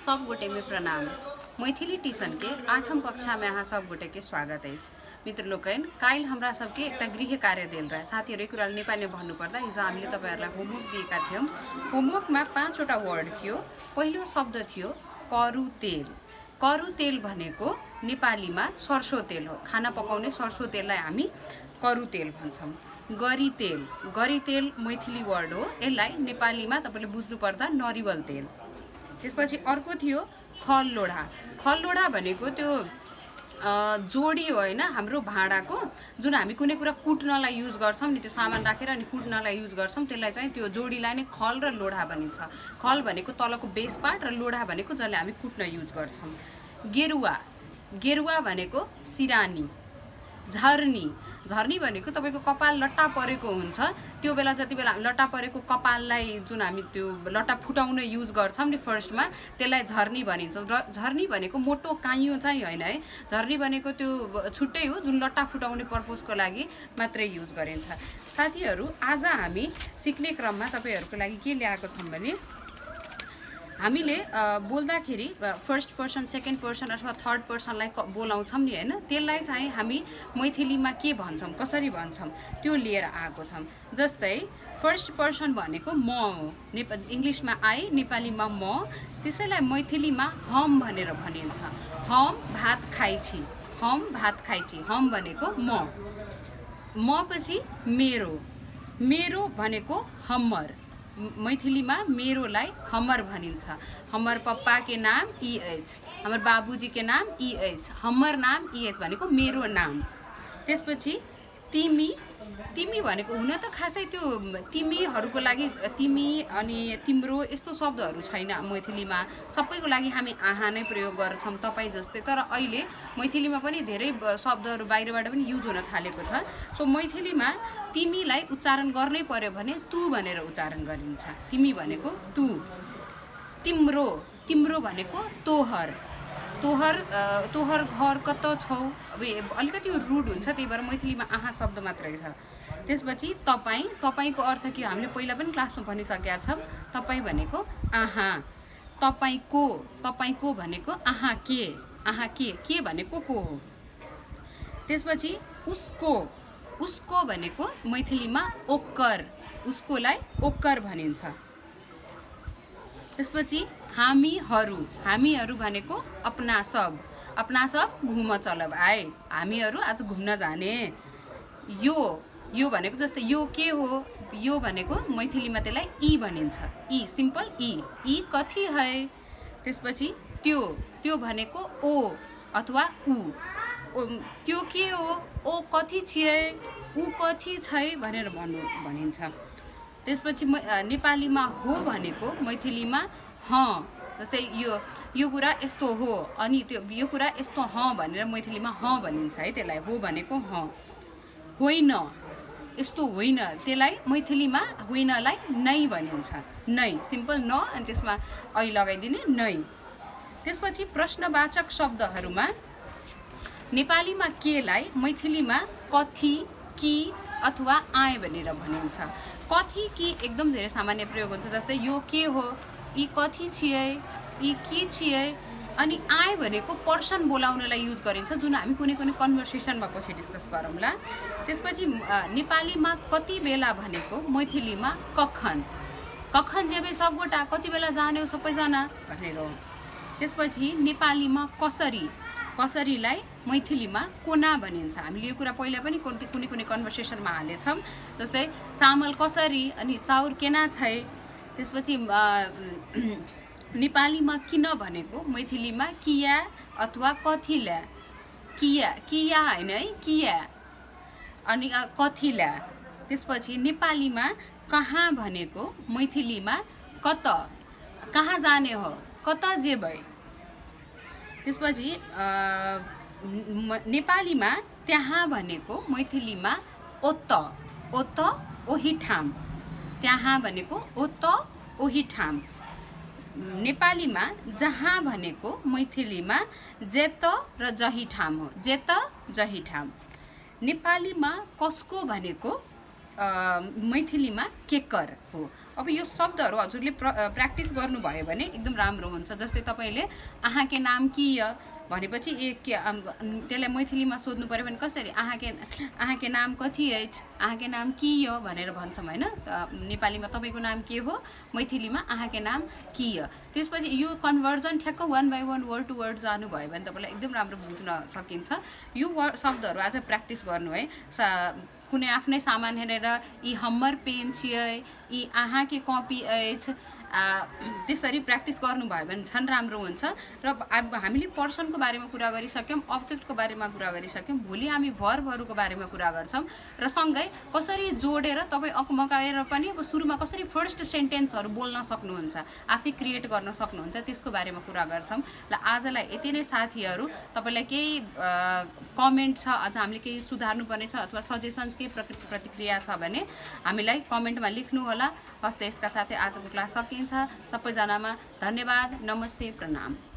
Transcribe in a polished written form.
सब गोटे में प्रणाम। मैथिली ट्यूशन के 8वीं कक्षा में अहाँ सब गोटे के स्वागत है। मित्र लोकन काल हमरा सबके एक गृह कार्य दिल रहा साथीहरु एक कुरा नेपाली में भन्नुपर्दा हिजो हामीले तपाईहरुलाई होमवर्क दिएका थियौं। होमवर्क में 5 वटा वर्ड थियो। पहिलो शब्द थियो करु तेल। करु तेल भनेको नेपालीमा सरसो तेल हो। खाना पकाउने सरसो तेललाई हामी करु तेल भन्छौं। गरी तेल मैथिली वर्ड हो। यसलाई नेपालीमा तपाईले बुझ्नु पर्दा नरिवल तेल। त्यसपछि अर्को थियो खललोढा। खललोढा भनेको त्यो जोडी हो हैन, हाम्रो भाँडाको जुन हामी कुनै कुरा कुट्नलाई युज गर्छौं नि, त्यो सामान राखेर अनि कुट्नलाई युज गर्छौं, त्यसलाई चाहिँ त्यो जोडीलाई नै खल र लोढा भनिन्छ। खल भनेको तलको बेस पार्ट र लोढा भनेको जसले हामी कुट्न युज गर्छौं। गेरुवा भनेको सिरानी। झर्नी भनेको तपाईको कपाल लट्टा परेको हुन्छ, त्यो बेला जति बेला लट्टा परेको कपाललाई जुन हामी त्यो लट्टा फुटाउन युज गर्छौं नि फर्स्टमा, त्यसलाई झर्नी भनिन्छ। र झर्नी भनेको मोटो काइयो चाहिँ हैन है, झर्नी भनेको त्यो छुट्टै हो जुन लट्टा फुटाउने पर्पसको लागि मात्रै युज गरिन्छ। साथीहरु आज हामी सिक्ने क्रममा तपाईहरुको लागि के ल्याएको छौं भने हामीले बोल्दाखेरि फर्स्ट पर्सन, सेकेन्ड पर्सन अथवा थर्ड पर्सनलाई बोलाउँछौं नि हैन, त्यसलाई चाहिँ हामी मैथिलीमा के भन्छौं, कसरी भन्छौं त्यो लिएर आएको छौं। जस्तै फर्स्ट पर्सन भनेको म हो, इंग्लिशमा आई, नेपालीमा म, त्यसैलाई मैथिलीमा हम भनेर भनिन्छ। हम भात खाइछि, हम भनेको म पछि मेरो भनेको हम्मर। मैथिलीमा मेरोलाई हम्मर भनिन्छ। हम्मर पप्पा के नाम ई एच, हमर बाबूजी के नाम ई एच, हम्मर नाम ई एच भनेको मेरो नाम। त्यसपछि तिमी भनेको हुन त खासै त्यो तिमीहरुको लागि तिमी अनि तिम्रो यस्तो शब्दहरु छैन मैथिलीमा। सबैको लागि हामी आहा नै प्रयोग गर्छौं तपाई जस्तै। तर अहिले मैथिलीमा पनि धेरै शब्दहरु बाहिरबाट पनि युज हुन थालेको छ। सो मैथिलीमा तिमीलाई उच्चारण गर्नै पर्यो भने तु भनेर उच्चारण गरिन्छ। तिमी भनेको तु। तिम्रो भनेको तोहर घर कत छौ। अब अलिकति रुड हुन्छ, त्यही भएर मैथिलीमा आहा शब्द मात्रै छ। त्यसपछि तपाईको अर्थ के हो, हामीले पहिला पनि क्लासमा भनिसकेका छौं। तपाई भनेको आहा। तपाईको भनेको आहा के भनेको को हो। त्यसपछि उसको भनेको मैथिलीमा ओक्कर, उसकोलाई ओक्कर भनिन्छ। त्यसपछि हामीहरु भनेको अपना सब घुम चलब आए, हामीहरु आज घुम्न जाने। यो भनेको जस्तै यो के हो, यो भनेको मैथिलीमा त्यसलाई ई भनिन्छ। ई सिम्पल ई कथि है। त्यसपछि त्यो भनेको ओ अथवा उ, त्यो के हो, ओ कथि छिए, उ कथि छै भनेर भनिन्छ। त्यसपछि नेपालीमा हो भनेको मैथिलीमा ह। जस्तै यो कुरा यस्तो हो, अनि यो कुरा यस्तो ह भनेर मैथिलीमा ह भनिन्छ है, त्यसलाई हो भनेको ह। होइन, यस्तो होइन, त्यसलाई मैथिलीमा होइनलाई नै भनिन्छ। नै सिम्पल न अनि त्यसमा ऐ लगाइदिने नै। त्यसपछि प्रश्नवाचक शब्दहरुमा नेपालीमा केलाई मैथिलीमा कथि, कि अथवा आए भनेर भनिन्छ। कथि कि एकदम धेरै सामान्य प्रयोग हुन्छ। जस्तै यो के हो, यी कथि छिए, यी के छिए। अनि आए भनेको पर्सन बोलाउनलाई युज गरिन्छ, जुन हामी कुनै कन्भर्सेसनमा पछि डिस्कस गरौँला। त्यसपछि नेपालीमा कति बेला भनेको मैथिलीमा कखन जेबे सबगोटा, कति बेला जाने हो सबैजना भनेर हो। त्यसपछि नेपालीमा कसरीलाई मैथिलीमा कोना भनिन्छ। हामीले यो कुरा पहिला पनि कुनै कन्भर्सेसनमा हालेछौं। जस्तै चामल कसरी अनि चाउर केना छै। त्यसपछि नेपालीमा किन भनेको मैथिलीमा किया अथवा कथिला। किया हैन है, किया अनि कथिला। त्यसपछि नेपालीमा कहाँ भनेको मैथिलीमा कत, कहाँ जाने हो, कत जेबै। त्यसपछि नेपालीमा त्यहाँ भनेको मैथिलीमा ओत ओही ठाम। त्यहाँ भनेको ओत ओही ठाम। नेपालीमा जहाँ भनेको मैथिलीमा जेत र जही ठाम हो, जेत जही ठाम। नेपालीमा कसको भनेको मैथिलीमा केकर हो। अब यो शब्दहरू हजुरले प्र्याक्टिस गर्नुभयो भने एकदम राम्रो हुन्छ। जस्तै तपाईँले आहाँके नाम की य भनेपछि त्यसलाई मैथिलीमा सोध्नु पऱ्यो भने कसरी आहाँके नाम कथी अछि, आहाँके नाम की य भनेर भन्छौँ होइन। नेपालीमा तपाईँको नाम के हो, मैथिलीमा आहाँके नाम की य। त्यसपछि यो कन्भर्जन ठ्याक्क 1 by 1 वर्ड टु वर्ड जानुभयो भने तपाईँलाई एकदम राम्रो बुझ्न सकिन्छ। यो शब्दहरू आज प्र्याक्टिस गर्नु है। कुनै आफ्नै सामान हेरेर यी हम्मर पेन छियै, यी आहाँके कपी अछि, त्यसरी प्र्याक्टिस गर्नुभयो भने झन् राम्रो हुन्छ। र अब हामीले पर्सनको बारेमा कुरा गरिसक्यौँ, अब्जेक्टको बारेमा कुरा गरिसक्यौँ। भोलि हामी भर्बहरूको बारेमा कुरा गर्छौँ र सँगै कसरी जोडेर तपाईँ अकमकाएर पनि अब सुरुमा कसरी फर्स्ट सेन्टेन्सहरू बोल्न सक्नुहुन्छ, आफै क्रिएट गर्न सक्नुहुन्छ, त्यसको बारेमा कुरा गर्छौँ। ल आजलाई यति नै साथीहरू। तपाईँलाई केही कमेन्ट छ, अझ हामीले केही सुधार्नुपर्ने छ अथवा सजेसन्स केही प्रतिक्रिया छ भने हामीलाई कमेन्टमा लेख्नुहोला। हस्त यसका साथै आजको क्लास सकिन्छ। सबैजनामा धन्यवाद, नमस्ते, प्रणाम।